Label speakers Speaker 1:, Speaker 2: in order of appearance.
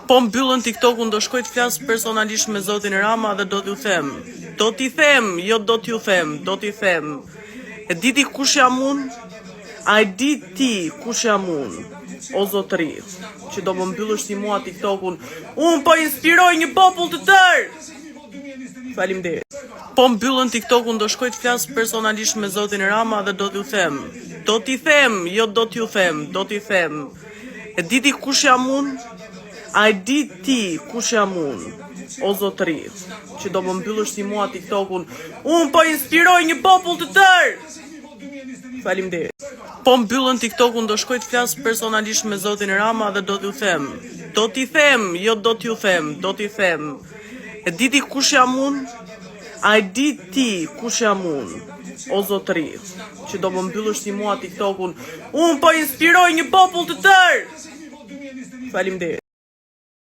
Speaker 1: Po mbyllën TikTokun do shkoj të flas personalisht me zotin Rama dhe do t'ju them. Do t'i them, jo do t'ju them, do t'i them. E di ti kush jam unë? A e di ti kush jam unë? O zotri, që do më mbyllësh ti mua TikTokun. Unë po inspiroj një popull të tërë. Faleminderit. Po mbyllën TikTokun do shkoj të flas personalisht me zotin Rama dhe do t'ju them. Do t'i them, jo do t'ju them, do t'i them. E di ti kush jam unë? A e di ti kush jam unë? O zotri, që do më mbyllësh ti mua TikTokun. Unë po inspiroj një popull të tërë. Faleminderit. Po mbyllën TikTokun do shkoj të flas personalisht me zotin Rama dhe do t'ju them. Do t'i them, jo do t'ju them, do t'i them. E di ti kush jam unë? A e di ti kush jam unë? O zotri, që do më mbyllësh ti mua TikTokun. Unë po inspiroj një popull të tërë. Faleminderit.